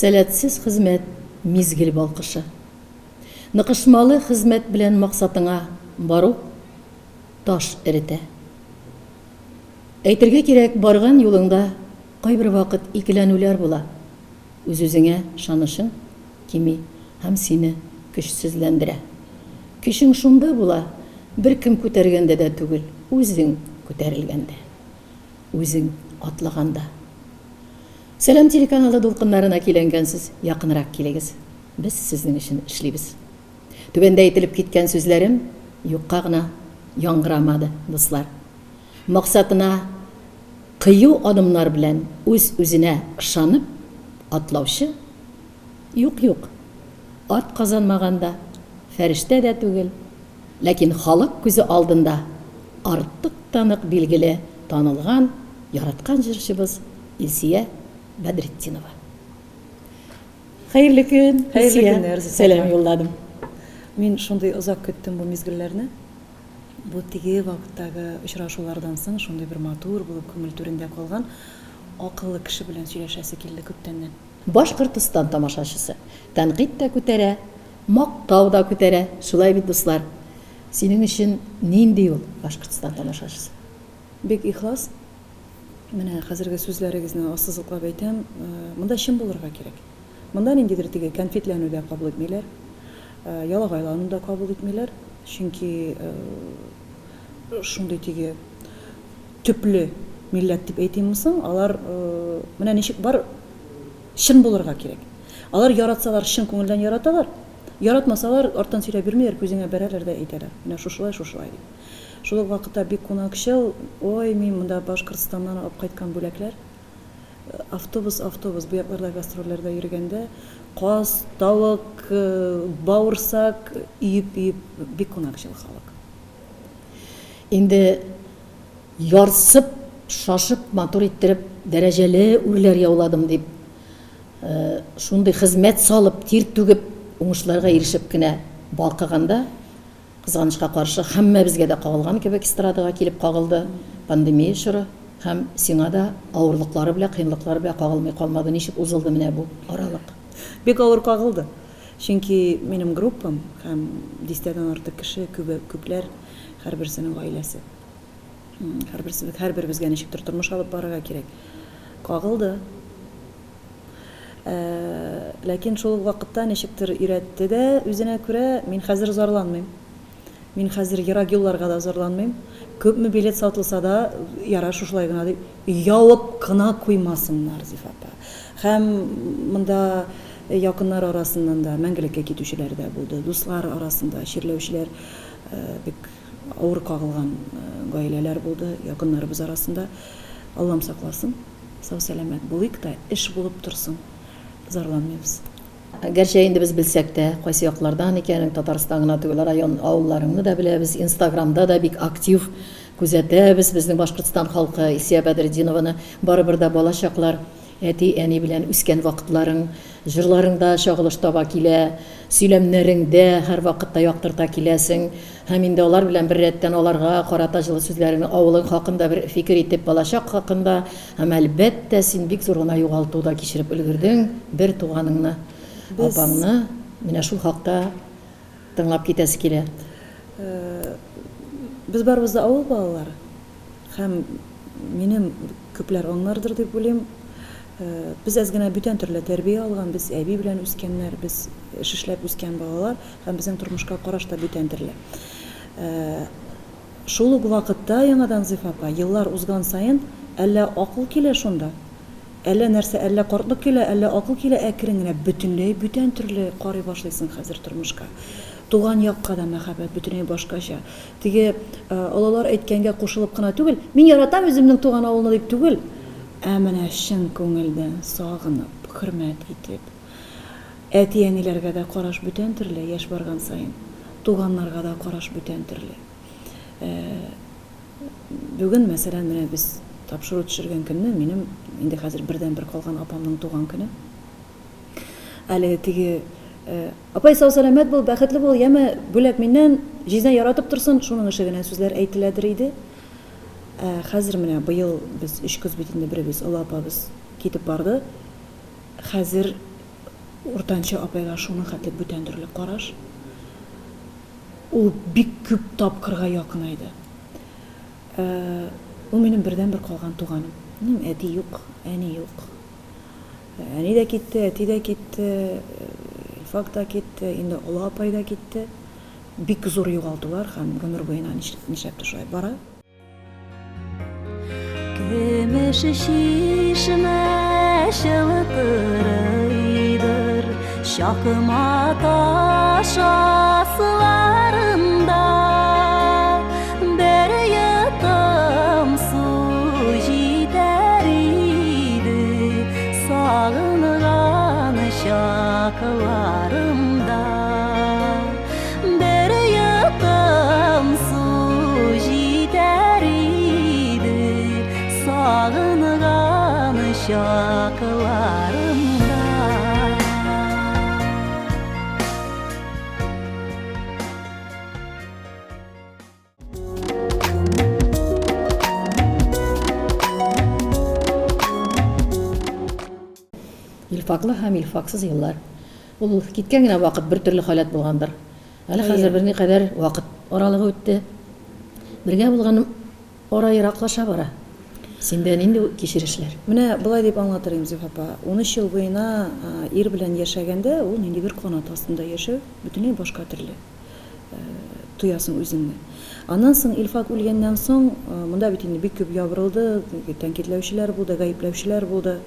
Сәләтсез хезмәт, мизгел балкышы. Ныкышмалы хезмәт белән максатыңа бару таш эретә. Әйтергә кирәк, барган юлыңда кайбер вакыт икеләнүләр була, үз-үзеңә ышанычың кими һәм сине көчсезләндерә. Көчең шунда була, беркем күтәргәндә дә түгел, үзең күтәрелгәндә, үзең атлаганда. Сәлам телеканалы дулкыннарына киләнгәнсез, якынрак килегез. Без сезнең өчен эшлибез. Түбәндә әйтелеп киткән сүзләрем юкка гына яңгырамады, дуслар. Максатына кыю адымнар белән үз-үзенә ышанып атлаучы, юк-юк, ат казанмаган да, фәрештә дә түгел, ләкин халык күзе алдында артык та нык билгеле, танылган, яраткан җырчыбыз Илсия Бәдретдинова. Хәерле көн, Хәерле Илсия. көннәр, Зөфәр Сәлам апа. юлладым. Мин шундый озак көттем бу мизгелләрне. Бу теге вакыттагы очрашулардан соң шундый бер матур булып күңел түрендә калган акыллы кеше белән сөйләшәсе килде күптәннән. Башкортостан тамашачысы тәнкыйть тә күтәрә, мактау да күтәрә, шулай бит, дуслар? Синең өчен нинди ул Башкортстан тамашачысы? Бик ихлас. Менә хәзерге сүзләрегезне ассызыклап әйтәм, монда чын булырга кирәк. Монда ниндидер теге кәнфитләнү дә кабул итмиләр, ялагайлану да кабул итмиләр, чөнки шундый теге төпле милләт дип әйтимме соң, алар менә ничек бар, чын булырга кирәк. Алар яратсалар, чын күңелдән яраталар, яратмасалар, арттан сөйләп йөрмиләр, күзеңә бәрәләр дә әйтәләр, менә шушылай, шушылай дип. Шул ук вакытта бик кунакчыл, ой, мин монда Башкортстаннан алып кайткан бүләкләр, автобус, автобус, бу якларда гастрольләрдә йөргәндә, каз, тавык, бавырсак өеп-өеп, бик кунакчыл халык. Инде ярсып, шашып, матур иттереп, дәрәҗәле үрләр яуладым дип, шундый хезмәт салып, тир түгеп, уңышларга ирешеп кенә балкыганда, Кызганычка каршы, һәммәбезгә дә кагылган кебек эстрадага килеп кагылды пандемия чоры һәм сиңа да авырлыклары белән, кыенлыклары белән кагылмый калмады. Ничек узылды менә бу аралык? Бик авыр кагылды. Чөнки минем группам һәм дистәдән артык кеше, күбе, күпләр, һәрберсенең гаиләсе. Һәрберсе, һәрберебезгә ничектер тормыш алып барырга кирәк. Кагылды. Ләкин шул ук вакытта ничектер өйрәтте дә үзенә күрә, мин хәзер зарланмыйм. Мин хәзер ерак юлларга да зарланмыйм. Күпме билет сатылса да, ярар, шушылай гына дип, явып кына куймасыннар, Зифа апа. Һәм монда якыннар арасыннан да мәңгелеккә китүчеләр дә булды, дуслар арасында чирләүчеләр бик авыр кагылган гаиләләр булды, якыннарыбыз арасында. Аллам сакласын. Сау-сәламәт булыйк та, эш булып торсын, зарланмыйбыз. Гәрчә инде без белсәк тә, кайсы яклардан икәнең, Татарстан гына түгел, район, авылларыңны да беләбез, Инстаграмда да бик актив күзәтәбез безнең Башкортстан халкы Илсөя Бәдретдинованы. Барыбер дә балачаклар, әти-әни белән үскән вакытларың, җырларыңда чагылыш таба килә, сөйләмнәреңдә һәрвакытта яктырта киләсең. Һәм инде алар белән беррәттән аларга карата җылы сүзләреңне, авылың хакында бер фикер итеп, балачак хакында һәм, әлбәттә, син бик зур гына югалту да кичереп өлгердең, бер туганыңны, Без. апаңны. Менә шул хакта тыңлап китәсе килә. Без барыбыз да авыл балалары. Һәм минем күпләр аңлардыр дип уйлыйм, без әз генә бүтән төрле тәрбия алган, без әби белән үскәннәр, без эш эшләп үскән балалар һәм безнең тормышка караш та бүтән төрле. Шул ук вакытта яңадан, Зифа апа, еллар узган саен әллә акыл килә шунда, әллә нәрсә, әллә картлык килә, әллә акыл килә, әкрен генә бөтенләй бүтән төрле карый башлыйсың хәзер тормышка. Туган якка да мәхәббәт бөтенләй башкача. Теге олылар әйткәнгә кушылып кына түгел, мин яратам үземнең туган авылны дип түгел, ә менә чын күңелдән сагынып, хөрмәт итеп. Әти-әниләргә дә караш бүтән төрле, яшь барган саен. Туганнарга да караш бүтән төрле. Бүген, мәсәлән, менә без тапшыру төшергән көнне минем инде хәзер бердәнбер калган апамның туган көне. Әле теге Апай, сау-сәламәт бул, бәхетле бул, яме, бүләк миннән, җизнә яратып торсын, шуның ише генә сүзләр әйтеләдер иде. Ә хәзер менә быел без өч кыз бит инде, беребез, олы апабыз китеп барды. Хәзер. Уртанчы апайга шуның хәтле бүтән төрле караш. Ул бик күп тапкырга якынайды. Ул минем бердәнбер калган туганым. Минем әти юк, әни юк. Әни дә китте, әти дә китте, Илфак та китте, инде олы апай да китте. Бик зур югалтулар һәм гомер буена нишләптер шулай бара. Көмеш чишмә чылтырыйдыр, Чакма таш асларында. Бер йотым су җитәр иде, Сагынган чакларымда. Бер йотым су җитәр иде Сагынган чакларымда. Илфаклы һәм илфаксыз еллар. Ул киткән генә вакыт бер төрле халәт булгандыр. Әле хәзер берникадәр вакыт аралыгы үтте. Бергә булган ара ераклаша бара. Синдә нинди кичерешләр? Менә болай дип аңлатыр идем, Зифа апа. 13 ел буена ир белән яшәгәндә, ул ниндидер канат астында яшәү, бөтенләй башка төрле тоясың үзеңне. Аннан соң Илфак үлгәннән соң, монда бит инде бик күп ябырылды, тәнкыйтьләүчеләр булды, гаепләүчеләр булды.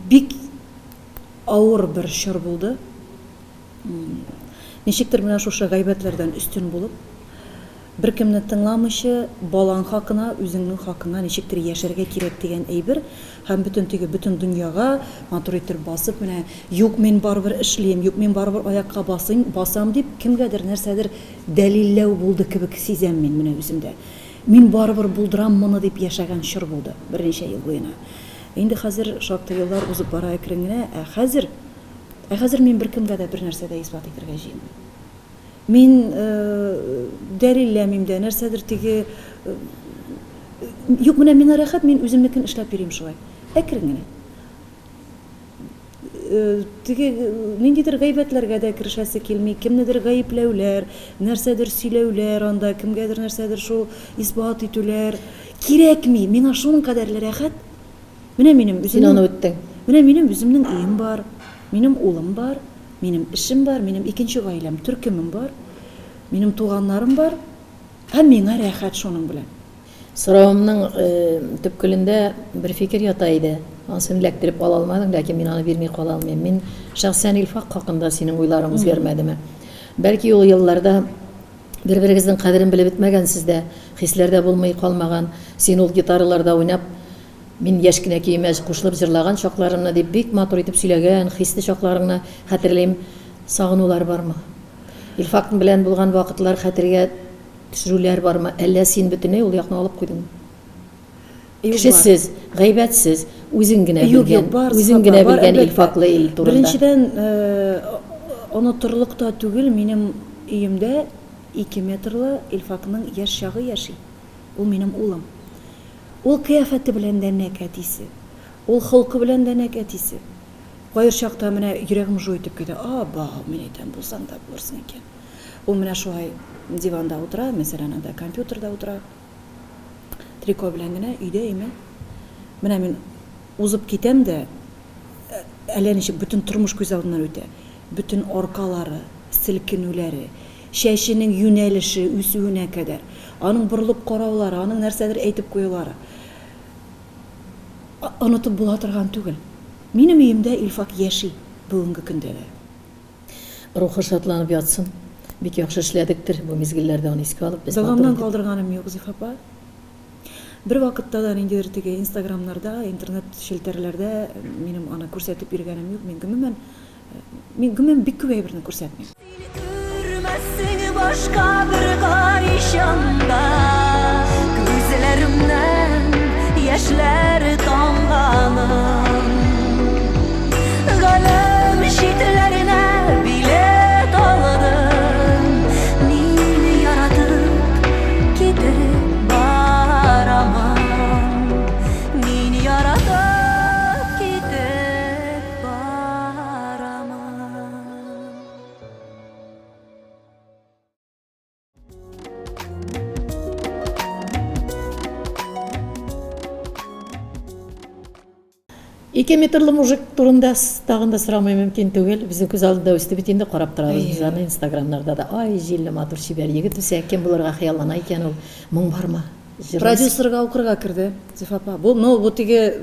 Бик авыр бер чор булды. Ничектер менә шушы гайбәтләрдән өстен булып, беркемне тыңламыйча, балаң хакына, үзеңнең хакыңа ничектер яшәргә кирәк дигән әйбер һәм бөтен теге бөтен дөньяга матур иттереп басып, менә юк, мин барыбер эшлим, юк, мин барыбер аякка басыйм, басам дип, кемгәдер нәрсәдер дәлилләү булды кебек сизәм мин менә үземдә. Мин барыбер булдырам моны дип яшәгән чор булды берничә ел буена. Инде хәзер шактый еллар узып бара әкрен генә, ә хәзер, ә хәзер мин беркемгә дә бернәрсә дә исбат итәргә җыенмыйм. Мин дәлилләмим дә, нәрсәдер теге Юк, менә миңа рәхәт, мин үземнекен эшләп йөрим шулай. Әкрен генә. Теге ниндидер гайбәтләргә дә керешәсе килми, кемнедер гаепләүләр, нәрсәдер сөйләүләр анда, кемгәдер нәрсәдер шул исбат итүләр кирәкми. Миңа шуның кадәрле рәхәт. Менә минем Син аны үттең. Менә минем үземнең өем бар, минем улым бар, минем эшем бар, минем икенче гаиләм, төркемем бар, минем туганнарым бар. Һәм миңа рәхәт шуның белән. Соравымның төпкелендә бер фикер ята иде. Анысын эләктереп ала алмадың, ләкин мин аны бирми кала алмыйм. Мин шәхсән Илфак хакында синең уйларың үзгәрмәдеме? Бәлки ул елларда бер-берегезнең кадерен белеп бетмәгәнсез дә, хисләр дә булмый калмаган. Син ул гитараларда уйнап, мин яшь кенә көемә кушылып җырлаган чакларымны дип бик матур итеп сөйләгән, хисле чакларыңны хәтерлим. Сагынулар бармы? Илфак белән булган вакытлар хәтергә Төшерүләр бармы, әллә син бөтенләй ул якны алып куйдыңмы? Кешесез, гайбәтсез, үзең генә белгән, үзең генә белгән Илфаклы ил турында. Беренчедән, онытырлык та түгел, минем өемдә 2 метрлы Илфакның яшь чагы яши. Ул минем улым. Ул кыяфәте белән дә нәкъ әтисе. Ул холкы белән дә нәкъ әтисе. Кайбер чакта менә йөрәгем жу итеп китә, абау, мин әйтәм, булсаң да булырсың икән. Ул менә шулай диванда утыра, мәсәлән, анда компьютерда утыра. Трико белән генә өйдә име. Менә мин узып китәм дә, әллә ничек бөтен тормыш күз алдыннан үтә. Бөтен аркалары, селкенүләре, чәченең юнәлеше, үсүенә кадәр, аның борылып караулары, аның нәрсәдер әйтеп куюлары. Онытып була торган түгел. Минем өемдә Илфак яши бүгенге көндә дә. Рухы шатланып ятсын. Бик яхшы эшләдектер, бу мизгелләрдә аны искә алып, без матур Догамнан итеп. калдырганым юк, Зифа апа. Бервакытта да ниндидер теге инстаграмнарда, интернет челтәрләрдә минем аны күрсәтеп йөргәнем юк. Мин гомумән, мин гомумән бик күп әйберне күрсәтмим. Син күрмәссең башка беркайчан да Күзләремнән яшьләр тамганын. Галәм читләренә билет алдым, Мин яратып китеп барамын. Мин яратып китеп барамын. Ике метрлы мужик турында тагын да сорамый мөмкин түгел. Безнең күз алдында үсте бит инде, карап торабыз без аны инстаграмнарда да. Ай, җилле, матур, чибәр егет үсә. Кем булырга хыяллана икән ул? Моң бармы? Җырлыйсы. Продюсерга укырга керде, Зифа апа. Бу, ну, бу теге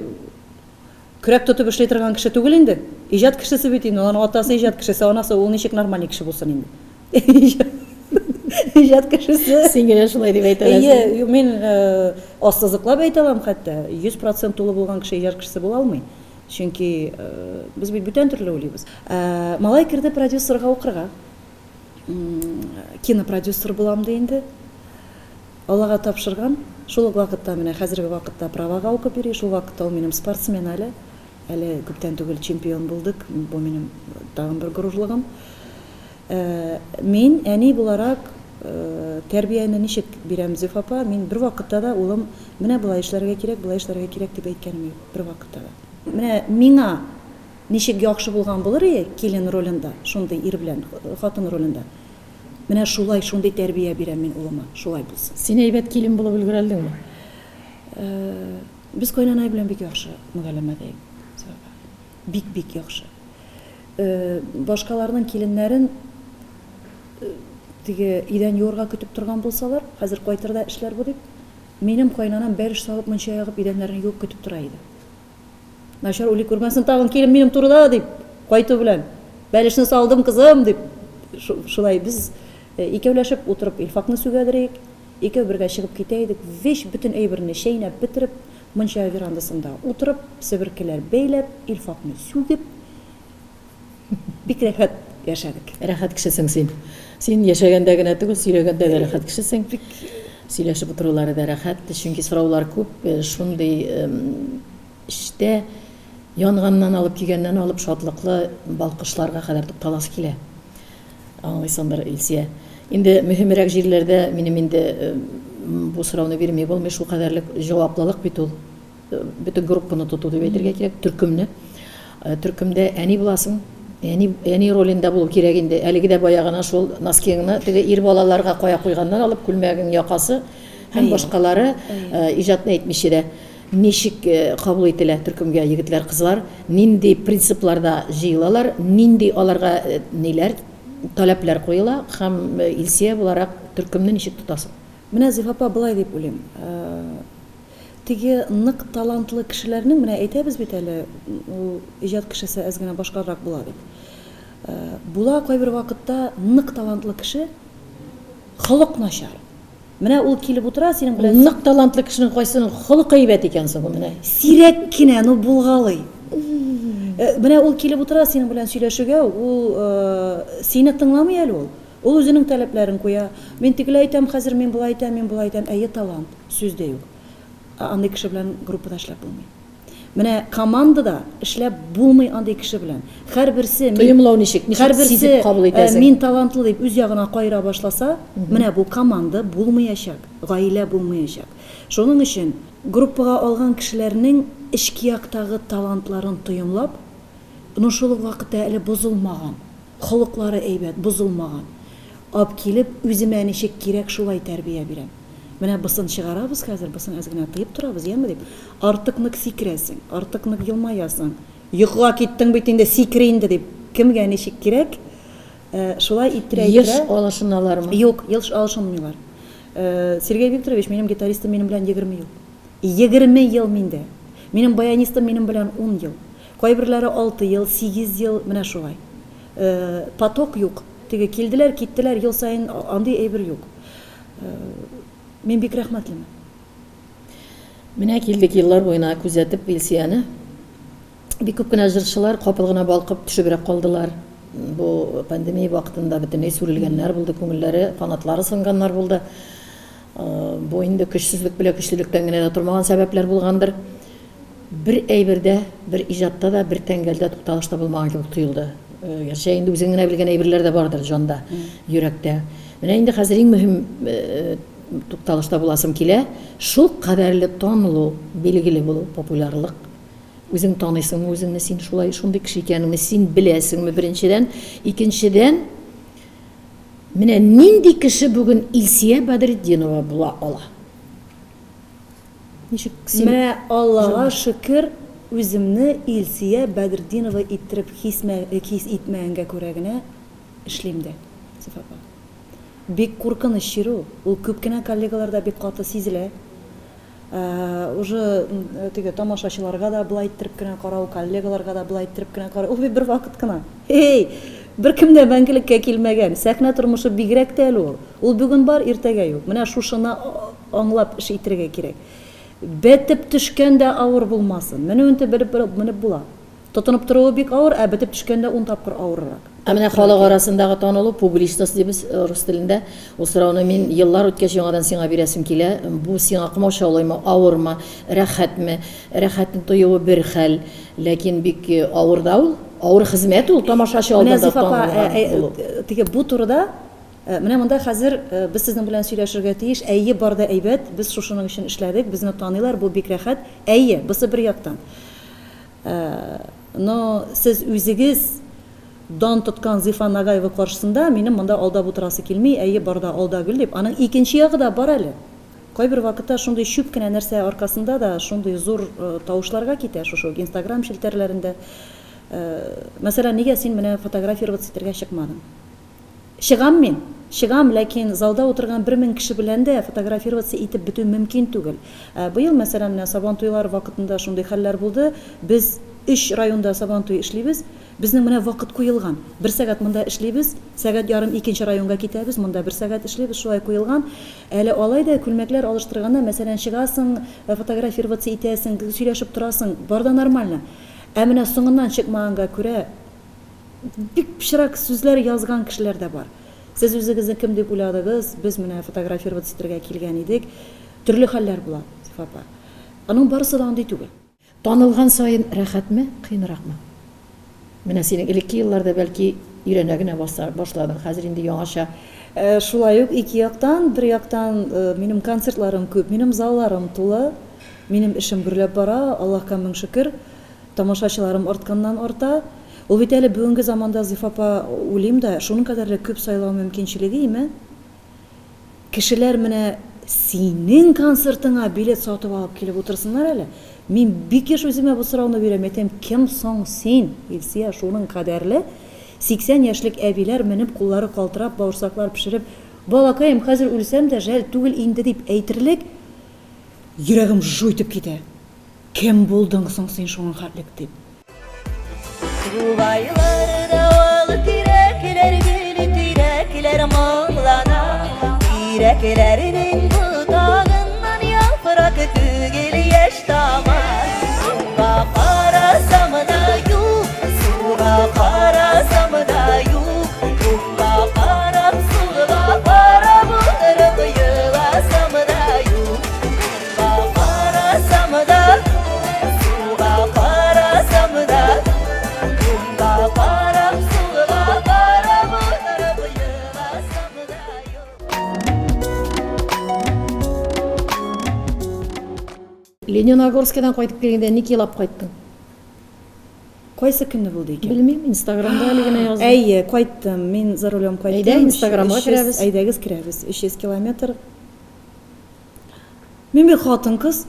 көрәк тотып эшли торган кеше түгел инде. Иҗат кешесе бит инде. Аның атасы иҗат кешесе, анасы ул ничек нормальный кеше булсын инде? Иҗат кешесе. Син генә шулай дип әйтә аласың. Әйе, мин ассызыклап әйтә алам хәтта, 100% тулы булган кеше иҗат кешесе була алмый. Чөнки без бит бүтән төрле уйлыйбыз. Малай керде продюсерга укырга. Кинопродюсер булам ди инде. Аллага тапшырган. Шул ук вакытта менә хәзерге вакытта правага укып йөри, шул вакытта ул минем спортсмен әле. Әле күптән түгел чемпион булдык. Бу минем тагын бер горурлыгым. Мин, әни буларак, тәрбияне ничек бирәм, Зөф апа, мин бервакытта да, улым, менә болай эшләргә кирәк, болай эшләргә кирәк дип әйткәнем юк, бервакытта да. Менә миңа ничек яхшы булган булыр ие, килен ролендә, шундый ир белән, хатын ролендә. Менә шулай, шундый тәрбия бирәм мин улыма, шулай булсын. Син әйбәт килен булып өлгерә алдыңмы? Без кайнанай белән бик яхшы мөгаләмәдә, Зөф апа. Бик-бик яхшы. Башкаларның киленнәрен теге идән юарга көтеп торган булсалар, хәзер кайтыр да эшләр бу дип, минем кайнанам бәлеш салып мунча ягып идәннәрне юып көтеп тора иде. Начар уйлый күрмәсен тагын килен минем турыда дип, кайту белән. Бәлешне салдым, кызым дип. Шулай без икәүләшеп утырып Илфакны сүгәдер идек. Икәү бергә чыгып китә идек. Вещь бөтен әйберне чәйнәп бетереп, Мунча верандасында утырып, себеркеләр бәйләп, Илфакны сүгеп, бик рәхәт яшәдек. Рәхәт кешесең син. Син яшәгәндә генә түгел, сөйләгәндә дә рәхәт кешесең. Бик сөйләшеп утырулары да рәхәт, чөнки сораулар күп, шундый эчтә янганнан алып, көйгәннән алып, шатлыклы балкышларга кадәр тукталасы килә. Аңлыйсыңдыр, Илсия. Инде мөһимрәк җирләрдә минем инде бу сорауны бирми булмый, шулкадәрлек җаваплылык бит ул. Бөтен группаны тоту дип әйтергә кирәк, төркемне. Төркемдә әни буласың, әни, әни ролендә булу кирәк инде. Әлеге дә баягына шул носкиңны теге ир балаларга кая куйганнан алып, күлмәгең якасы һәм башкалары, иҗатны әйтмичә дә. Ничек кабул ителә төркемгә егетләр, кызлар, нинди принципларда җыелалар, нинди аларга ниләр, таләпләр куела һәм Илсия буларак төркемне ничек тотасың? Менә, Зифа апа, болай дип уйлыйм. Теге нык талантлы кешеләрнең, менә әйтәбез бит әле, ул иҗат кешесе әз генә башкаррак була дип. Була кайбер вакытта нык талантлы кеше, холык начар. Менә ул килеп утыра синең белән. Нык талантлы кешенең кайсының холкы әйбәт икән соң менә? Сирәк кенә, ну булгалый. Менә ул килеп утыра синең белән сөйләшүгә, ул сине тыңламый әле ул. Ул үзенең таләпләрен куя. Мин тегеләй әйтәм хәзер, мин болай әйтәм, мин болай әйтәм. Әйе, талант, сүз дә юк. Ә андый кеше белән группада эшләп булмый. Менә командада эшләп булмый андый кеше белән. Һәрберсе мин Тоемлау ничек? Ничек һәрберсе сизеп кабул итәсең? мин талантлы дип үз ягына каера башласа, менә бу команда булмыячак, гаилә булмыячак. Шуның өчен группага алган кешеләрнең эчке яктагы талантларын тоемлап, но шул ук вакытта әле бозылмаган, холыклары әйбәт, бозылмаган, ап килеп, үземә ничек кирәк шулай тәрбия бирәм. Менә бысын чыгарабыз хәзер, бысын әз генә тыеп торабыз, яме, дип. Артык нык сикерәсең, артык нык елмаясың. Йокыга киттең бит инде, сикер инде, дип. Кемгә ничек кирәк, шулай иттерә-иттерә. Еш алышыналармы? Юк, еш алышынмыйлар. Сергей Викторович, минем гитаристым минем белән 20 ел. 20 ел миндә. Минем баянистым минем белән ун ел. Кайберләре алты ел, сигез ел, менә шулай. Поток юк. Теге килделәр, киттеләр, ел саен андый әйбер юк. Мин бик рәхмәтлемен. Менә килдек еллар буена күзәтеп Илсияне. Бик күп кенә җырчылар капыл гына балкып төшебрәк калдылар. Бу пандемия вакытында бөтенләй сүрелгәннәр булды, күңелләре, канатлары сынганнар булды. Бу инде көчсезлек белән көчлелектән генә дә тормаган сәбәпләр булгандыр. Бер әйбердә, бер иҗатта да, бер тәңгәлдә тукталыш та булмаган кебек тоелды. Гәрчә инде үзең генә белгән әйберләр дә бардыр җанда, йөрәктә. Менә инде хәзер иң мөһим тукталышта буласым килә. Шул кадәрле танылу, билгеле булу, популярлык. Үзең таныйсыңмы үзеңне, син шулай, шундый кеше икәнеңне син беләсеңме, беренчедән. Икенчедән, менә нинди кеше бүген Илсия Үземне Илсия Бәдретдинова иттереп хисмә, хис итмәгәнгә күрә генә эшлим дә, Зифа апа. Бик куркыныч чир ул. Ул күп кенә коллегаларда бик каты сизелә. Уже теге тамашачыларга да болай иттереп кенә карау, коллегаларга да болай иттереп кенә карау, ул бит бер вакыт кына. Эй, беркем дә мәңгелеккә килмәгән. Сәхнә тормышы бигрәк тә әле ул. Ул бүген бар, иртәгә юк. Менә шушыны аңлап эш итергә кирәк. Бетеп төшкән дә авыр булмасын. Менүен те белеп менеп була. Тотынып торуы бик авыр, ә бетеп төшкәндә ун тапкыр авыррак. Ә менә халык арасындагы танылу, публичность дибез рус телендә, ул сорауны мин еллар үткәч яңадан сиңа бирәсем килә. Бу сиңа комачаулыймы, авырмы, рәхәтме? Рәхәтне тоюы бер хәл, ләкин бик авыр да ул. Авыр хезмәт ул, тамашачы Менә алдында Зифа апа, танылган булу. теге бу турыда, менә монда хәзер без сезнең белән сөйләшергә тиеш, әйе, бар да әйбәт, без шушының өчен эшләдек, безне таныйлар, бу бик рәхәт, әйе, бусы бер яктан. Но сез үзегез дан тоткан Зифа Нагаева каршысында минем монда алдап утырасы килми, әйе, бар да ал да гөл дип. Аның икенче ягы да бар әле. Кайбер вакытта шундый чүп кенә нәрсә аркасында да шундый зур тавышларга китә, шушы ук Инстаграм челтәрләрендә. Мәсәлән, нигә син менә фотографироваться итәргә чыкмадың? Чыгам мин, чыгам, ләкин залда утырган 1000 кеше белән дә фотографироваться итеп бетү мөмкин түгел. Ә быел, мәсәлән, менә Сабантуйлар вакытында шундый хәлләр булды, без өч районда Сабантуй эшлибез, безнең менә вакыт куелган. Бер сәгать монда эшлибез, сәгать ярым икенче районга китәбез, монда бер сәгать эшлибез, шулай куелган. Әле алай да күлмәкләр алыштырганда, мәсәлән, чыгасың, фотографироваться итәсең, сөйләшеп торасың, бар да нормально. Ә менә соңыннан чыкмаганга күрә, Бик пычрак сүзләр язган кешеләр дә бар. Сез үзегезне кем дип уйладыгыз, без менә фотографироваться итәргә килгән идек. Төрле хәлләр була, Зифа апа. Аның барысы да андый түгел. Танылган саен рәхәтме, кыенракмы? Менә синең элекке елларда бәлки өйрәнә генә башладың, хәзер инде яңача. Шулай ук ике яктан, бер яктан минем концертларым күп, минем залларым тулы, минем эшем гөрләп бара, Аллаһка мең шөкер. Тамашачыларым артканнан арта. Ул бит әле бүгенге заманда, Зифа апа, уйлыйм да, шуның кадәрле күп сайлау мөмкинчелеге име? Кешеләр менә синең концертыңа билет сатып алып килеп утырсыннар әле. Мин бик еш үземә бу сорауны бирәм, әйтәм, кем соң син, Илсөя, шуның кадәрле 80 яшьлек әбиләр менеп, куллары калтырап, бавырсаклар пешереп, балакаем, хәзер үлсәм дә жәл түгел инде дип әйтерлек, йөрәгем жу итеп китә. Кем булдың соң син шуның хәтлек дип. Тугайларда ал тирәкләр, гөл тирәкләр моңлана. Тирәкләрнең ботагыннан яфрак түгел яшь тама. Уңга карасам да юк, сулга карасам да юк. Уңга карап, сулга карап утырып еласам да юк. Лениногорскидан кайтып килгәндә ник елап кайттың? Кайсы көнне булды икән? Белмим, Инстаграмда әле генә яздым. Әйе, кайттым. Мин за рулем кайттым. Әйдә, Инстаграмга керәбез. Әйдәгез, керәбез. 300 километр. Мин бит хатын-кыз.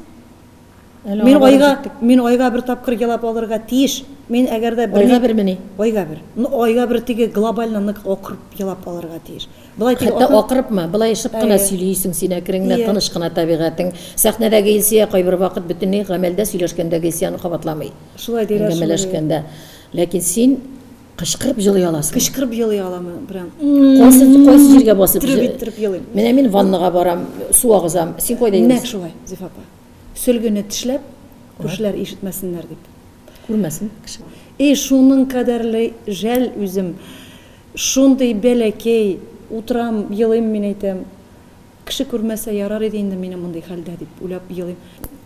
Әле Мин аңа барып айга, җиттек. мин айга бер тапкыр елап алырга тиеш. Мин әгәр дә Айга берни бермени? Айга бер. Ну, айга бер теге глобально нык акырып елап алырга тиеш. Болай теге Хәтта акырып акырыпмы? Болай шып кына Әйе. сөйлисең син, әкрен генә, Ие. тыныч кына табигатең. Сәхнәдәге Илсөя кайбер вакыт бөтенләй гамәлдә сөйләшкәндәге Илсөяне кабатламый. Шулай диләр, шулай. Әңгәмәләшкәндә. Ләкин син Кычкырып җылый аласың. Кычкырып елый аламын, прям. Кайсы кайсы җиргә басып? Иттереп иттереп елыйм. Менә мин ваннага барам, су агызам. Син кайда Нәкъ елыйсың? шулай, Зифа апа. Сөлгене тешләп, күршеләр ишетмәсеннәр дип. Күрмәсен кеше. И шуның кадәрле жәл үзем. Шундый бәләкәй, утырам, елыйм, мин әйтәм. Кеше күрмәсә ярар иде инде мине мондый хәлдә дип уйлап елыйм.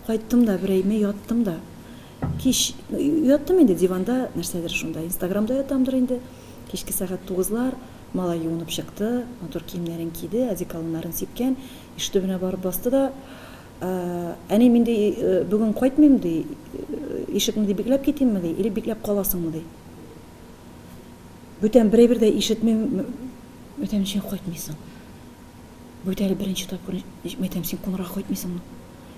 Кайттым да, бер әйме яттым да. Кич яттым инде диванда, нәрсәдер шунда, инстаграмда ятамдыр инде. Кичке сәгать тугызлар, малай юынып чыкты, матур киемнәрен киде, одеколоннарын сипкән, ишек төбенә барып басты да, Әни, мин ди, бүген кайтмыйм, ди, ишекне ди бикләп китимме, ди, или бикләп каласыңмы, ди. Бүтән бер әйбер дә ишетмим, әйтәм, ничек кайтмыйсың? Бу бит әле беренче тапкыр, әйтәм, син кунарга кайтмыйсыңмы?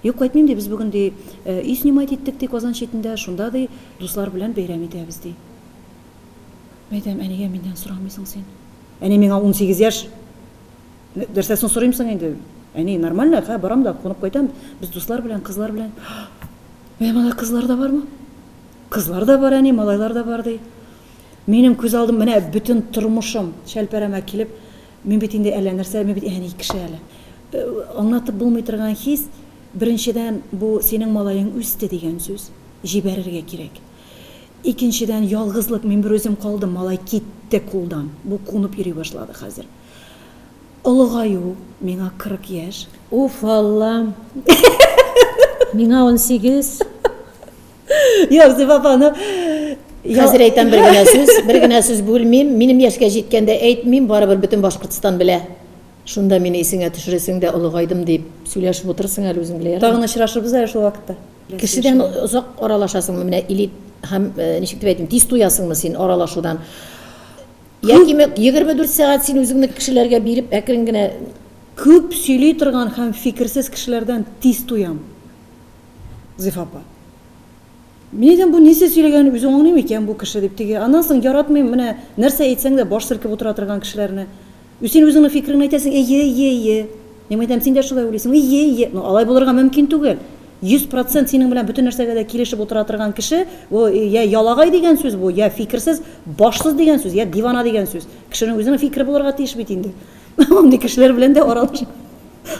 Юк, кайтмыйм, ди, без бүген, ди, өй снимать иттек, ди, Казан читендә, шунда, ди, дуслар белән бәйрәм итәбез, ди. Мин әйтәм, ә нигә миннән сорамыйсың син? Әни, миңа 18 яшь. Нәрсәсен сорыйм соң инде? Әни, нормально, хә, барам да, кунып кайтам. Без дуслар белән, кызлар белән. Мин монда кызлар да бармы? Кызлар да бар, әни, малайлар да бар, ди. Минем күз алдым, менә бөтен тормышым шәлпәрәмә килеп, мин бит инде әллә нәрсә, мин бит әни кеше әле. Аңлатып булмый торган хис, беренчедән, бу синең малаең үсте дигән сүз, җибәрергә кирәк. Икенчедән, ялгызлык, мин берүзем калдым, малай китте кулдан, бу кунып йөри башлады хәзер. Олыгаю, миңа 40 яшь. Уф, Аллам! Миңа 18. Юк, Зифа апа, ну... Хәзер әйтәм бер генә сүз, бер генә сүз бүлмим. Минем яшькә җиткәндә әйтмим, барыбер бөтен Башкортстан белә. Шунда мине исеңә төшерәсең дә, олыгайдым дип сөйләшеп утырсың әле үзең белән. Тагын очрашырбыз әле шул вакытта. Кешедән озак аралашасыңмы менә или һәм э, ничек дип әйтим, тиз туясыңмы син аралашудан? Яки 24 сәгать син үзеңне кешеләргә биреп әкрен генә Күп сөйли торган һәм фикерсез кешеләрдән тиз туям. Зифа апа. Мин әйтәм, бу нәрсә сөйләгәнен үзе аңлый микән бу кеше дип теге. Аннан соң яратмыйм, менә нәрсә әйтсәң дә баш селкеп утыра торган кешеләрне. Син үзеңнең фикереңне әйтәсең, әйе, әйе, әйе. Мин әйтәм, син дә шулай уйлыйсың, әйе, әйе. Ну, алай булырга мөмкин түгел. 100% синең белән бөтен нәрсәгә дә килешеп утыра торган кеше, бу я ялагай дигән сүз бу, я фикерсез, башсыз дигән сүз, я дивана дигән сүз. Кешенең үзенең фикере булырга тиеш бит инде. Андый кешеләр белән дә аралаш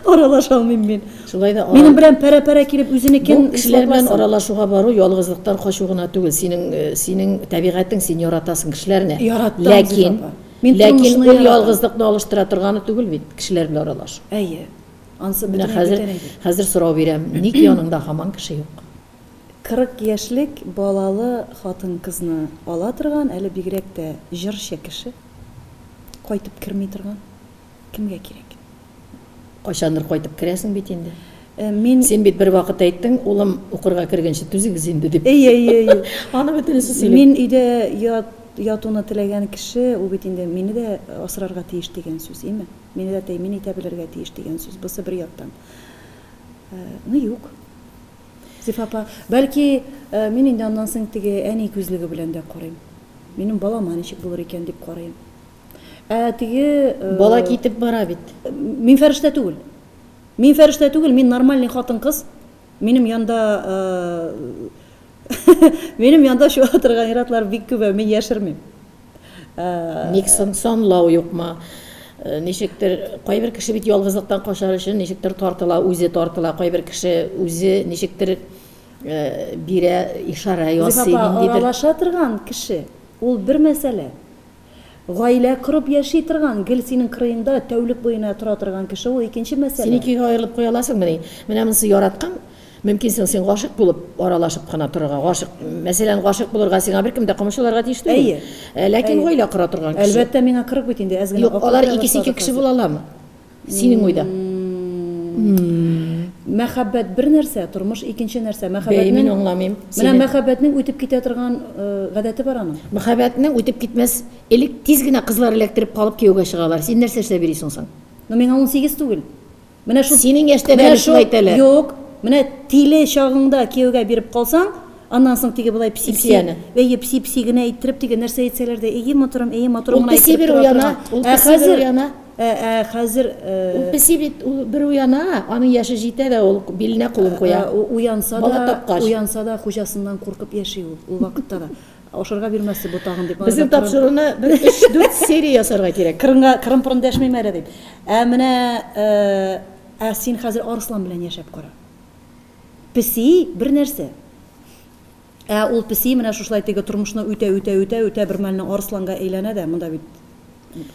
аралаша алмыйм мин. Шулай да Минем белән пәрә-пәрә килеп үзенекен Бу кешеләр белән аралашуга бару ялгызлыктан качу гына түгел. Синең э, синең табигатең, син яратасың кешеләрне. Яратам, Ләкин Зифа апа. Мин ләкин тормышны ул яратам. ялгызлыкны алыштыра торганы түгел бит, кешеләр белән аралашу. Әйе. Ансы Менә бөтенләй хәзер бүтән әйбер. хәзер сорау бирәм. Ник яныңда һаман кеше юк? 40 яшьлек балалы хатын-кызны ала торган, әле бигрәк тә җырчы кеше, кайтып керми торган кемгә кирәк? Кайчандыр кайтып керәсең бит инде. Мин. Син бит бервакыт әйттең, улым укырга кергәнче түзегез инде дип. Әйе, әйе, әйе. Аны бөтенесе сөйли. Мин өйдә ят, ятуны теләгән кеше, ул бит инде мине дә асрарга тиеш дигән сүз, име? Мине дә тәэмин итә белергә тиеш дигән сүз. Бусы бер яктан. Ну, юк. Зифа апа, бәлки, мин инде аннан соң теге әни күзлеге белән дә карыйм. Минем балама ничек булыр икән дип карыйм. Ә теге... Бала китеп бара бит. Мин фәрештә түгел. Мин фәрештә түгел, мин нормальный хатын-кыз. Минем янда минем янда чуа торган ир-атлар бик күп, мин яшермим. Ник соң санлау юкмы? Ничектер, кайбер кеше бит ялгызлыктан качар өчен ничектер тартыла, үзе тартыла, кайбер кеше үзе ничектер бирә, ишарә ясый, Зифа апа, ниндидер. аралаша торган кеше, ул бер мәсьәлә. Гаилә корып яши торган, гел синең кырыеңда тәүлек буена тора торган кеше, ул икенче Син мәсьәлә. икегә аерылып куя аласыңмыни? Менә монысы яраткан, мөмкинсең син гашыйк булып аралашып кына торырга. Гашыйк, мәсәлән, гашыйк булырга сиңа беркем дә комачауларга тиеш түгел. Әйе. Ә, Ләкин Әйе. гаилә кора торган кеше. Әлбәттә, миңа 40 бит инде, әз генә Юк, акыл алар керә икесе ике башлады кеше хәзер. була аламы? Синең уйда. Мәхәббәт бер нәрсә, тормыш икенче нәрсә. Бәй, мин Мәхәббәтнең аңламыйм Менә сине. мәхәббәтнең үтеп китә торган гадәте бар аның. Мәхәббәтнең үтеп китмәс, элек тиз генә кызлар эләктереп калып кияүгә чыгалар. Син нәрсә эшләп йөрисең соң? Ну, миңа 18 түгел. Менә шул Синең яшьтә дә менә әле шулай шул әйтәләр. Юк, менә тиле чагыңда кияүгә биреп калсаң, аннан соң теге болай пси-пси, Илсөяне. әйе, пси-пси генә әйттереп, теге нәрсә әйтсәләр дә, әйе, матурым, әйе, матурым Ул гына песи әйттереп бер тора уяна, торган. ул Ә песи бер хәзер, уяна. ә, ә хәзер, Ул песи бит, ул бер уяна, аның яше җитә дә, ул биленә кулын куя. Уянса Бала да, тапкач. уянса да хуҗасыннан куркып яши ул, ул вакытта да. Ашарга бирмәсе бу тагын дип. Безнең тапшыруны бер өч-дүрт серия ясарга кирәк. Кырынга кырын-пырын дәшмим әле дип. Ә менә ә син хәзер арыслан белән яшәп кара. Песи бер нәрсә. Ә ул песи менә шушылай теге тормышны үтә үтә үтә үтә бер мәлне арысланга әйләнә дә, монда бит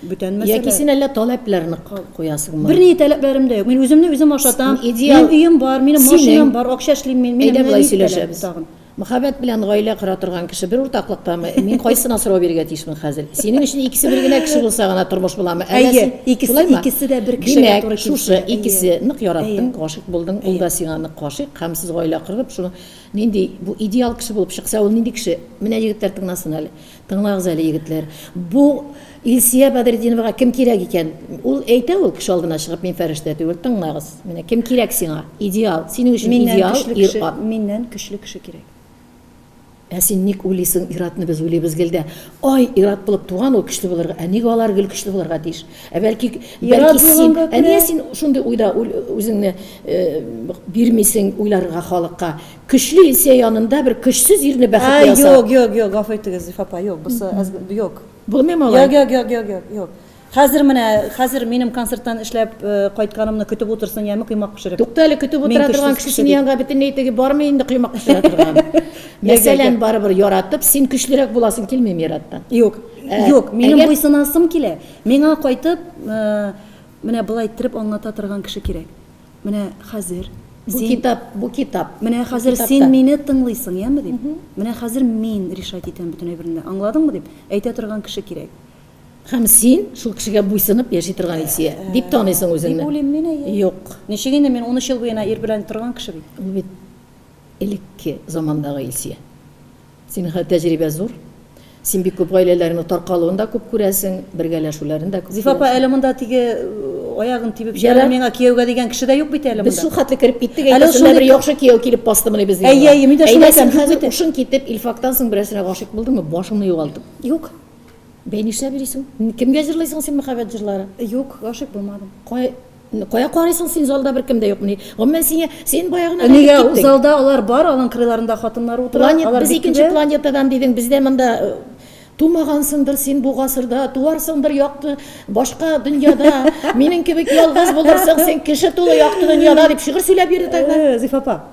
бүтән мәсьәлә. Яки син әллә таләпләр нык куясыңмы? Бернинди таләпләрем дә юк. Мин үземне үзем ашатам. Идеал. Минем өем бар, минем Синең. машинам бар, акча эшлим мин. Минем Әйдә менә болай ни таләп сөйләшәбез. тагын? Мәхәббәт белән гаилә кора торган кеше бер уртаклыктамы? Мин кайсына сорау бирергә тиешмен хәзер? Синең өчен икесе бер генә кеше булса гына тормыш буламы? Әллә Әйе, син икесе, шулаймы? икесе дә бер кешегә Димәк, туры шушы килсә, әйе. икесе нык яраттың, Әйе. гашыйк булдың, ул Әйе. да сиңа нык гашыйк һәм сез гаилә корып, шуны нинди бу идеал кеше булып чыкса, ул нинди кеше? Менә егетләр тыңласын әле. Тыңлагыз әле, егетләр. Бу Илсия Бәдретдиновага кем кирәк икән? Ул әйтә ул кеше алдына чыгып, мин фәрештә түгел, тыңлагыз. Менә кем кирәк сиңа? Идеал. Синең өчен идеал ир-ат. Миннән көчле кеше кирәк. Ә син ник уйлыйсың, ир-атны без уйлыйбыз гел дә, ай, ир-ат булып туган ул көчле булырга, ә нигә алар гел көчле булырга тиеш? Ә бәлки, бәлки син, ә нигә син шундый уйда үзеңне бирмисең уйларга халыкка? Көчле Илсөя янында бер көчсез ирне бәхетле ясау. Юк, юк, юк, гафу итегез, Зифа апа, юк, бусы әз, юк. Булмыймы алай? Юк, юк, юк, юк, юк, юк. Хәзер менә, хәзер минем концерттан эшләп кайтканымны көтеп утырсын, яме коймак пешереп. Тукта әле, көтеп утыра торган кеше синең янга бөтенләй теге бармый инде коймак пешерә торган. Мәсәлән, барыбер яратып, син көчлерәк буласың килмиме ир-аттан? Юк, юк, минем буйсынасым килә. Миңа кайтып, менә болай иттереп аңлата торган кеше кирәк. Менә хәзер Бу син, китап, бу китап. Менә хәзер син мине тыңлыйсың, яме дип. Менә хәзер мин решать итәм бөтен әйберне. Аңладыңмы дип әйтә торган кеше кирәк. Һәм син шул кешегә буйсынып яши торган Илсөя дип таныйсың үзеңне. Дип уйлыйм мин, әйе. Юк. Ничек инде мин 13 ел буена ир белән торган кеше бит. Ул бит элекке замандагы Илсөя. Синең хәзер тәҗрибә зур. Син бик күп гаиләләрнең таркалуын да күп күрәсең, бергәләшүләрен дә күп Зифа апа, әле монда теге аягын тибеп җибәрә миңа кияүгә дигән кеше дә юк бит әле монда. Без шул хәтле кереп киттек, әйтәсең дә бер яхшы кияү килеп бастымыни безнең янга. Әйе, әйе, мин дә шуны әйтәм. Әйдә син хәзер ушың китеп, Илфактан соң берәрсенә гашыйк булдыңмы, башыңны югалтып? Юк. Бәй нишләп йөрисең? Кемгә җырлыйсың син мәхәббәт җырлары? Юк, гашыйк булмадым. Кай Кая карыйсың син, залда беркем дә юкмыни? Гомумән, сиңа, син бая гына Нигә ул залда алар бар, аның кырыйларында хатыннар утыра. Планет, алар без икенче планетадан дидең, бездә монда э, тумагансыңдыр син бу гасырда, туарсыңдыр якты башка дөньяда, минем кебек ялгыз булырсың син кеше тулы якты дөньяда дип шигырь сөйләп йөрде тогда. Э, Зифа апа,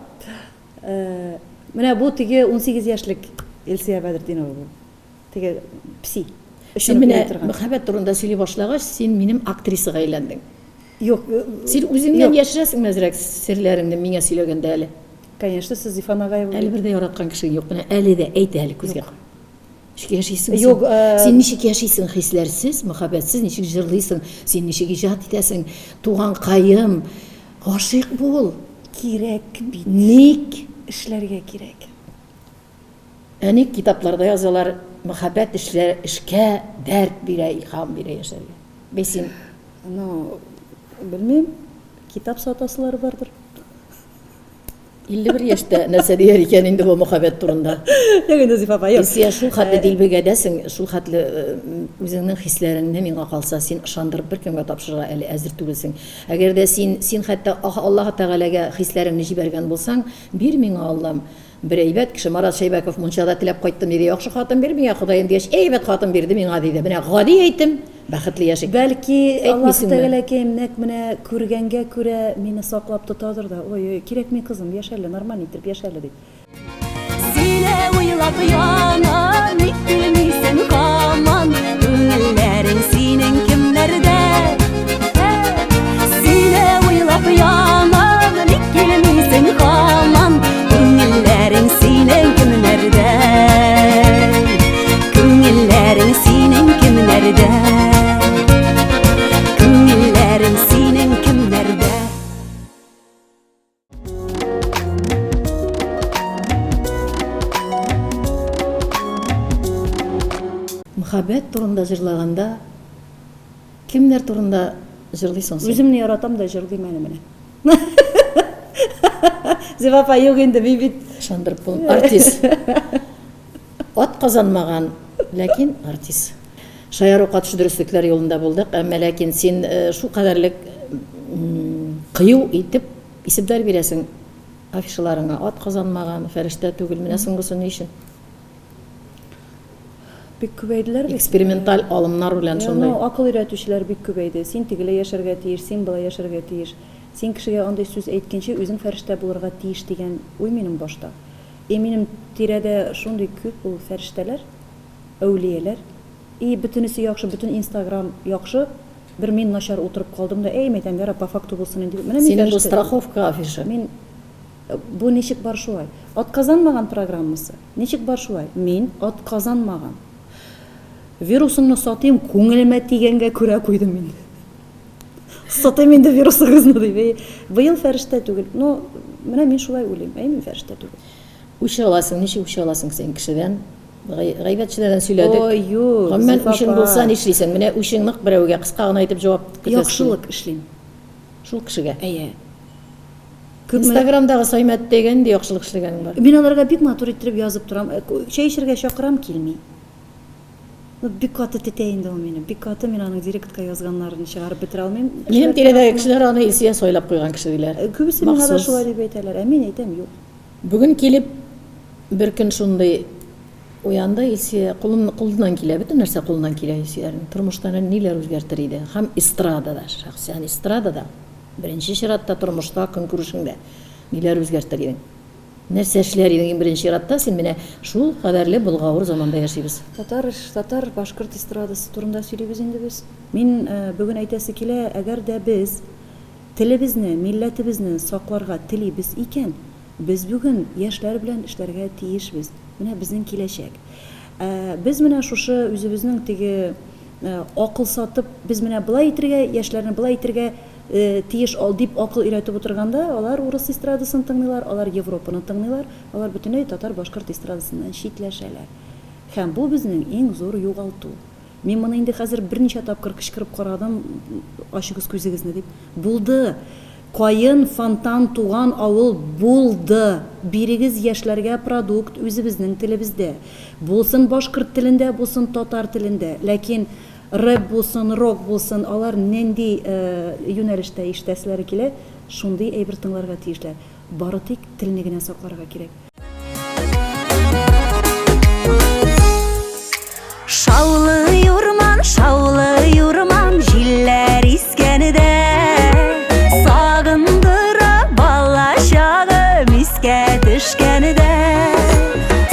э, менә бу теге 18 яшьлек Илсөя Бәдретдинова бу. Теге пси. Син менә мәхәббәт турында сөйли башлагач, син минем актрисага әйләндең. Юк. Син үзеңнән яшерәсеңме әзрәк серләреңне миңа сөйләгәндә әле? Конечно, сез Зифа Нагаева. Әле бер дә яраткан кешең юк. Менә әле дә әйт әле күзгә. Ничек яшисең син? Юк. Син ничек яшисең хисләрсез, мәхәббәтсез, ничек җырлыйсың, син ничек иҗат итәсең? Туганкаем, гашыйк бул. Кирәк бит. Ник? Эшләргә кирәк. Ә ник китапларда язалар, мәхәббәт эшлә, эшкә дәрт бирә, илһам бирә яшәргә. Бәй син. Ну, белмим, китап сатасылары бардыр. 51 яшьтә нәрсә дияр икән инде бу мәхәббәт турында? Юк инде, Зифа апа, юк. Илсөя, шул хәтле дилбегәдәсең, шул хәтле үзеңнең хисләреңне миңа калса, син ышандырып беркемгә тапшырырга әле әзер түгелсең. Әгәр дә син, син хәтта Аллаһы Тәгаләгә хисләреңне җибәргән булсаң, бир миңа, Аллам, Бер әйбәт кеше, Марат Шәйбәков мунчада теләп кайттым, диде, яхшы хатын бир миңа, Ходаем, дигәч, әйбәт хатын бирде миңа, диде. Менә гади әйтем, бәхетле яшик. Бәлки, Аллаһ Тәгаләкәем нәкъ менә күргәнгә күрә мине саклап тотадыр да, ой-ой, кирәкми, кызым, яшә әле, нормально иттереп яшә әле, дип. Сине уйлап янам, ник килмисең һаман, Күңелләрең синең кемнәрдә? Сине уйлап янам, ник килмисең һаман, Күңелләрең синең кемнәрдә? Күңелләрең синең кемнәрдә? Күңелләрең синең кемнәрдә? Мөхәббәт турында җырлаганда кемнәр турында җырлыйсың син? Үземне яратам да җырлыйм әле менә. Зифа апа, юк инде, мин бит Ышандырып булмый. Артист. Ат казанмаган, ләкин артист. Шаяру катыш дөреслекләр юлында булдык, әмма ләкин син шулкадәрлек кыю итеп исемнәр бирәсең афишаларыңа. Ат казанмаган, фәрештә түгел. Менә соңгысы ни өчен? Бик күбәйделәр бит. Эксперименталь алымнар белән шундый. Ну, акыл өйрәтүчеләр бик күбәйде. Син тегеләй яшәргә тиеш, син болай яшәргә тиеш. Син кешегә андый сүз әйткәнче, үзең фәрештә булырга тиеш дигән уй минем башта. И минем тирәдә шундый күп ул фәрештәләр, әүлияләр. И бөтенесе яхшы, бөтен инстаграм яхшы, бер мин начар утырып калдым да, әй, мәйтәм, ярар, по факту булсын инде дип. Менә мин Синең бу фәрештә. страховка афишы. Мин бу ничек бар шулай. Атказанмаган программасы. Ничек бар шулай. Мин атказанмаган. Вирусыңны сатыйм, күңелемә тигәнгә күрә куйдым инде. Сатыйм инде вирусыгызны дип. Әй, быел фәрештә түгел. Ну, менә мин шулай уйлыйм. Әй, мин фәрештә түгел. Үч аласың, ничек үч аласың син кешедән? Гайбәтчеләрдән сөйләдек. Ой, юк, Гомумән, Зифа үчең апа. булса нишлисең? Менә үчең нык берәүгә, кыска гына итеп җавап көтәсең. Яхшылык эшлим. Шул кешегә. Әйе. Күпме Инстаграмдагы Саймәттәйгә нинди яхшылык эшләгәнең бар? Мин аларга бик матур иттереп язып торам. Чәй эчәргә чакырам, килми. Ну, бик каты тетә инде ул мине. Бик каты мин аның директка язганнарын чыгарып бетерә алмыйм. Минем Кешеләр тирәдәге тарафыннан. кешеләр аны Илсөя сайлап куйган кеше диләр. Күбесе миңа да Махсус. шулай дип әйтәләр. Ә мин әйтәм, юк. Бүген килеп, бер көн шундый уянды Илсөя, кулын, кулыннан килә, бөтен нәрсә кулыннан килә Илсөярнең. Тормышта ниләр үзгәртер иде? Һәм эстрадада, шәхсән эстрадада, беренче чиратта тормышта, көнкүрешеңдә ниләр үзгәртер идең? Нәрсә эшләр идең иң беренче чиратта син менә шул кадәрле болгавыр заманда яшибез. Татар, татар, башкорт эстрадасы турында сөйлибез инде без. Мин бүген әйтәсе килә, әгәр дә без телебезне, милләтебезне сакларга телибез икән, без бүген яшьләр белән эшләргә тиешбез. Менә безнең киләчәк. Ә без менә шушы үзебезнең теге акыл сатып, без менә болай итергә, яшьләрне болай итергә тиеш ал дип акыл өйрәтеп утырганда, алар урыс эстрадасын тыңлыйлар, алар Европаны тыңлыйлар, алар бөтенләй татар-башкорт эстрадасыннан читләшәләр. Һәм бу безнең иң зур югалту. Мин моны инде хәзер берничә тапкыр кычкырып карадым, ачыгыз күзегезне дип. Булды! Каен, фонтан, туган авыл булды! Бирегез яшьләргә продукт үзебезнең телебездә. Булсын башкорт телендә, булсын татар телендә. Ләкин Рэп булсын, рок булсын, алар нинди юнәлештә ишетәселәре килә, шундый әйбер тыңларга тиешләр. Бары тик телне генә сакларга кирәк. Шаулый урман, шаулый урман, җилләр искәндә. Сагындыра бала чагым искә төшкәндә.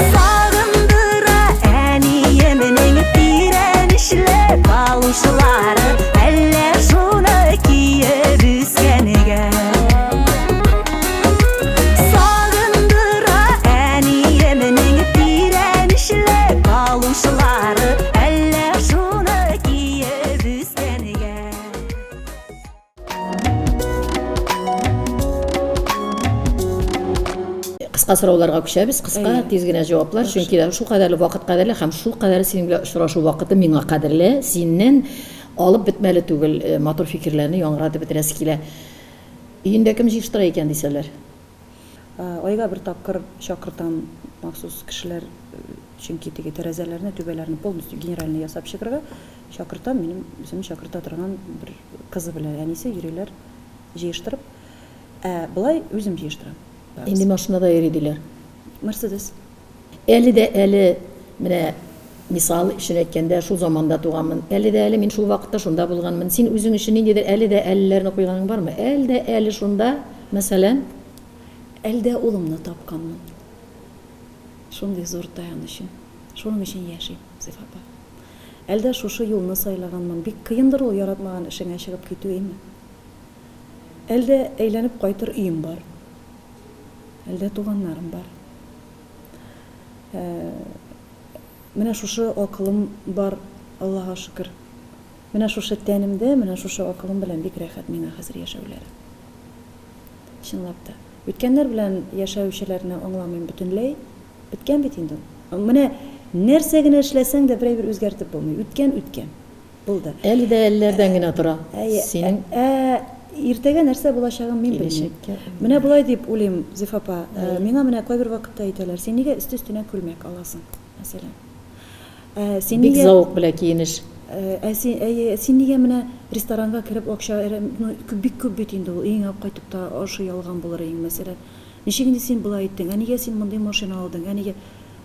Сагындыра әниемнең тирән эчле калушлары, әллә шуны киеп үскәнгә. Сагындыра әниемнең тирән эчле калушлары, әллә шуны киеп үскәнгә. Кыска сорауларга күчәбез, кыска, тиз генә җаваплар, чөнки шул кадәрле вакыт кадерле һәм шул кадәрле синең белән очрашу вакыты миңа кадерле. Синнән алып бетмәле түгел, э, матур фикерләрне яңгыратып бетерәсе килә. Өендә кем җыештыра икән дисәләр? Айга бер тапкыр чакыртам махсус кешеләр, чөнки теге тәрәзәләрне, түбәләрне полностью генеральный ясап чыгарга чакыртам. Минем үзем чакырта торган бер кызы белән әнисе йөриләр җыештырып. Ә болай үзем җыештырам. Нинди машинада йөри диләр? Мерседес. Әле дә әле, менә мисал өчен әйткәндә, шул заманда туганмын. Әле дә әле мин шул вакытта шунда булганмын. Син үзең өчен ниндидер әле дә әлеләрне куйганың бармы? Әле дә әле шунда, мәсәлән? Әле дә улымны тапканмын. Шундый зур таянычым. Шуның өчен яшим, Зифа апа. Әле дә шушы юлны сайлаганмын. Бик кыендыр ул яратмаган эшеңә чыгып китү, әйме? Әле дә әйләнеп кайтыр өем бар. Әле дә туганнарым бар. Менә шушы акылым бар, Аллага шөкер. Менә шушы тәнемдә, менә шушы акылым белән бик рәхәт миңа хәзер яшәүләре. Чынлап та. Үткәннәр белән яшәүчеләрне аңламыйм бөтенләй. Беткән бит инде ул. Менә нәрсә генә эшләсәң дә бер әйбер үзгәртеп булмый. Үткән, үткән. Булды. Әле дә әлләрдән генә тора. Әйе. Синең Ә иртәгә нәрсә булачагын мин белмим. Киләчәккә. Менә болай дип уйлыйм, Зифа апа. Миңа менә кайбер вакытта әйтәләр, син нигә өсте-өстенә күлмәк аласың, мәсәлән. Ә син Бик нигә зәвык белән киенеш. Ә син, әйе, син нигә менә ресторанга кереп акча әрәм, ну, бик күп бит инде ул, өеңә кайтып та ашый алган булыр идең, мәсәлән. Ничек инде син болай иттең? Ә нигә син мондый машина алдың? Ә нигә?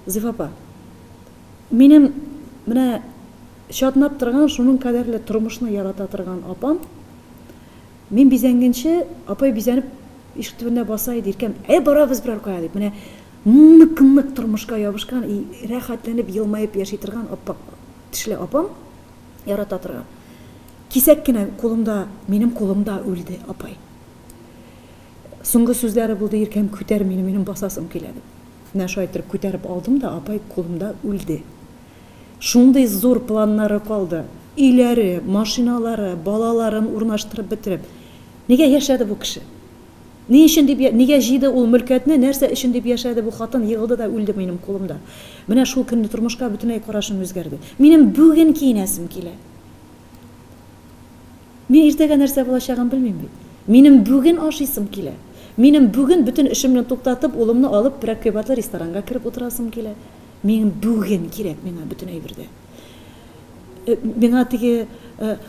Зифа апа, минем менә чатнап торган, шуның кадәрле тормышны ярата торган апам, мин бизәнгәнче, апай бизәнеп ишек төбендә баса иде, иркәм, әй, барабыз берәр кая дип, менә нык-нык тормышка ябышкан и рәхәтләнеп елмаеп яши торган аппак тешле апам, ярата торган. Кисәк кенә кулымда, минем кулымда үлде апай. Соңгы сүзләре булды, иркәм, күтәр мине, минем басасым килә дип. Менә шулай иттереп күтәреп алдым да, апай кулымда үлде. Шундый зур планнары калды. Өйләре, машиналары, балаларын урнаштырып бетереп. Нигә яшәде бу кеше? Ни өчен дип, нигә җыйды ул мөлкәтне, нәрсә өчен дип яшәде бу хатын, егылды да үлде минем кулымда. Менә шул көнне тормышка бөтенләй карашым үзгәрде. Минем бүген киенәсем килә. Мин иртәгә нәрсә булачагын белмим бит. Минем бүген ашыйсым килә. Минем бүген бөтен эшемне туктатып, улымны алып, берәр кыйбатлы ресторанга кереп утырасым килә. Минем бүген кирәк миңа бөтен әйбер дә. Миңа теге,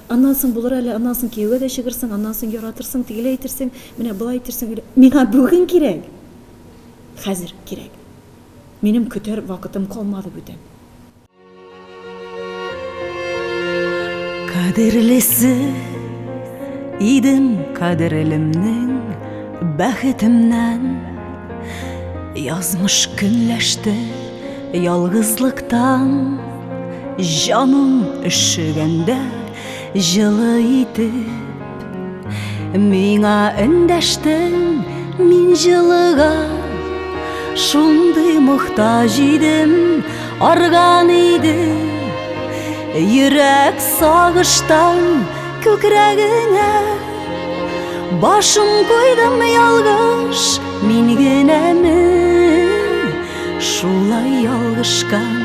аннан соң булыр әле, аннан соң кияүгә дә чыгырсың, аннан соң яратырсың, тегеләй итерсең, менә болай итерсең. Миңа бүген кирәк. Хәзер кирәк. Минем көтәр вакытым калмады бүтән. Кадерлесе идем кадерлемнең бәхетемнән. Язмыш көнләште ялгызлыктан. Җаным өшегәндә җылы итеп Миңа эндәштең, мин җылыга Шундый мохтаҗ идем, арган иде Йөрәк сагыштан күкрәгеңә Башым куйдым ялгыш, мин генәме Шулай ялгышкан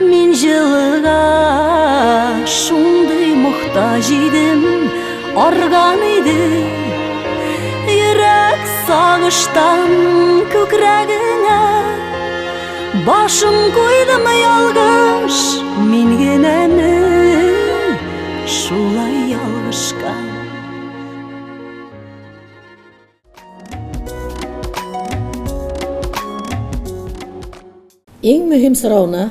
Мин җылыга шундый мохтаҗ идем, арган иде. Йөрәк сагыштан күкрәгеңә башым куйдым ялгыш, мин генәме шулай ялгышкан. Иң мөһим сорауны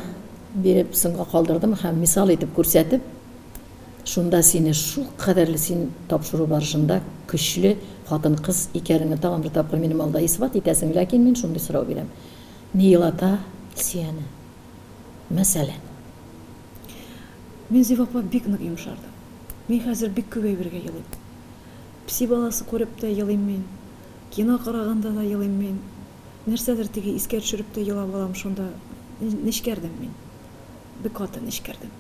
биреп соңга калдырдым һәм мисал итеп күрсәтеп, шунда сине шулкадәрле син тапшыру барышында көчле хатын-кыз икәнеңне тагын бер тапкыр минем алда исбат итәсең, ләкин мин шундый сорау бирәм, ни елата Илсөяне? Мәсәлән. Мин, Зифа апа, бик нык йомшардым. Мин хәзер бик күп әйбергә елыйм. Песи баласы күреп тә елыйм мин, кино караганда да елыйм мин. Нәрсәдер теге искә төшереп тә елап алам шунда. Нечкәрдем мин. Бик каты нечкәрдем.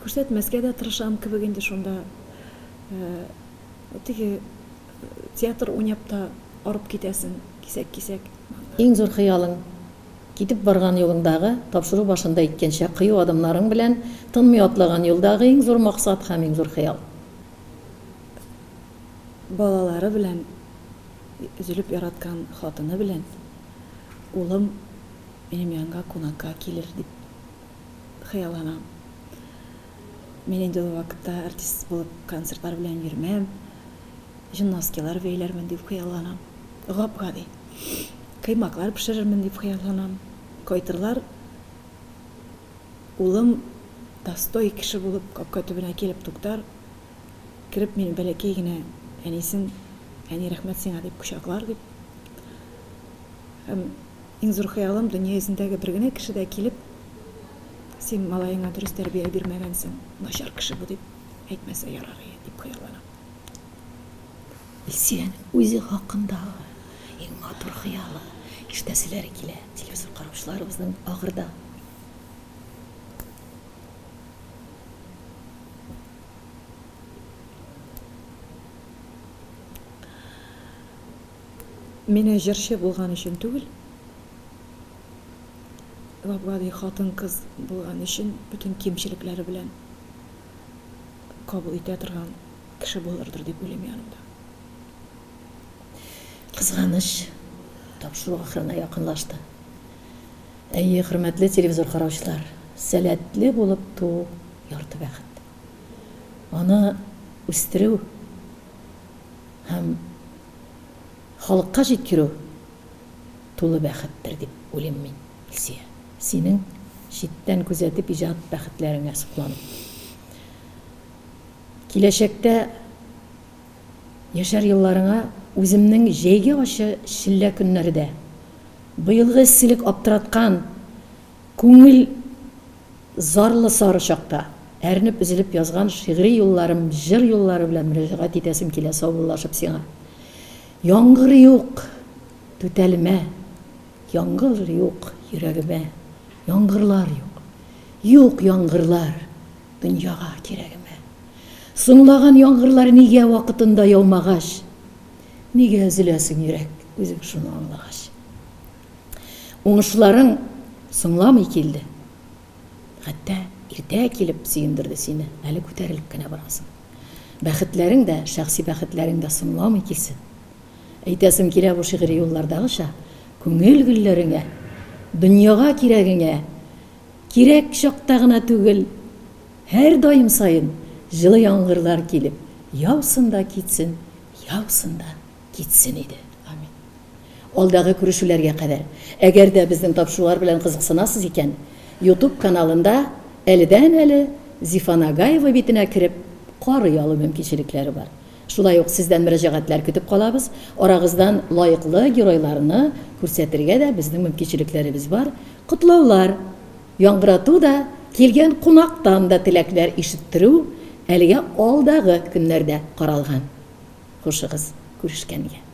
Күрсәтмәскә дә тырышам кебек инде шунда. Теге театр уйнап та арып китәсең, кисәк-кисәк. Иң зур хыялың, китеп барган юлыңдагы, тапшыру башында әйткәнчә, кыю адымнарың белән тынмый атлаган юлдагы иң зур максат һәм иң зур хыял. Балалары белән Өзелеп яраткан хатыны белән улым минем янга кунакка килер дип хыялланам. Мин инде ул вакытта артист булып концертлар белән йөрмәм, җон носкилар бәйләрмен дип хыялланам. Гап-гади. Коймаклар пешерермен дип хыялланам. Кайтырлар, улым достой кеше булып капка төбенә килеп туктар. Кереп мине бәләкәй генә әнисен, әни рәхмәт сиңа дип кочаклар дип. Һәм иң зур хыялым дөнья йөзендәге бер генә кеше дә килеп, син малаеңа дөрес тәрбия бирмәгәнсең, начар кеше бу дип әйтмәсә ярар иде дип хыялланам. Илсөянең үзе хакындагы иң матур хыялы ишетәселәре килә телевизор караучыларыбызның ахырда. Мине җырчы булган өчен түгел, гап-гади хатын-кыз булган өчен бөтен кимчелекләре белән кабул итә торган кеше булырдыр дип уйлыйм янымда. Кызганыч, тапшыру ахырына якынлашты. Әйе, хөрмәтле телевизор караучылар, сәләтле булып туу ярты бәхет. Аны үстерү һәм халыкка җиткерү тулы бәхеттер дип уйлыйм мин, Илсөя. Синең читтән күзәтеп иҗат бәхетләреңә сокланып. Киләчәктә яшәр елларыңа үземнең җәйге ачы челлә көннәрдә, быелгы эсселек аптыраткан күңел Зарлы сары чакта, әрнеп-өзелеп язган шигъри юлларым, җыр юллары белән мөрәҗәгать итәсем килә саубуллашып сиңа. Яңгыр юк, түтәлемә, Яңгыр юк, йөрәгемә, Яңгырлар юк, юк яңгырлар, Дөньяга кирәгемә. Соңлаган яңгырлар нигә вакытында яумагач? Нигә өзеләсең, йөрәк, үзең шуны аңлагач? Уңышларың соңламый килде. Хәтта иртә килеп сөендерде сине, әле күтәрелеп кенә барасың. Бәхетләрең дә, шәхси бәхетләрең дә соңламый килсен. Әйтәсем килә бу шигъри юллардагыча, күңел гөлләреңә, дөньяга кирәгеңә, кирәк чакта гына түгел, һәрдаим саен җылы яңгырлар килеп яусын да китсен, яусын да китсен иде. Амин. Алдагы күрешүләргә кадәр. Әгәр дә безнең тапшырулар белән кызыксынасыз икән, Ютуб каналында әледән-әле Зифа Нагаева битенә кереп карый алу мөмкинчелекләре бар. Шулай ук сездән мөрәҗәгатьләр көтеп калабыз. Арагыздан лаеклы геройларны күрсәтергә дә безнең мөмкинчелекләребез бар. Котлаулар яңгырату да, килгән кунактан да теләкләр ишеттерү әлегә алдагы көннәрдә каралган. Хушыгыз, күрешкәнгә.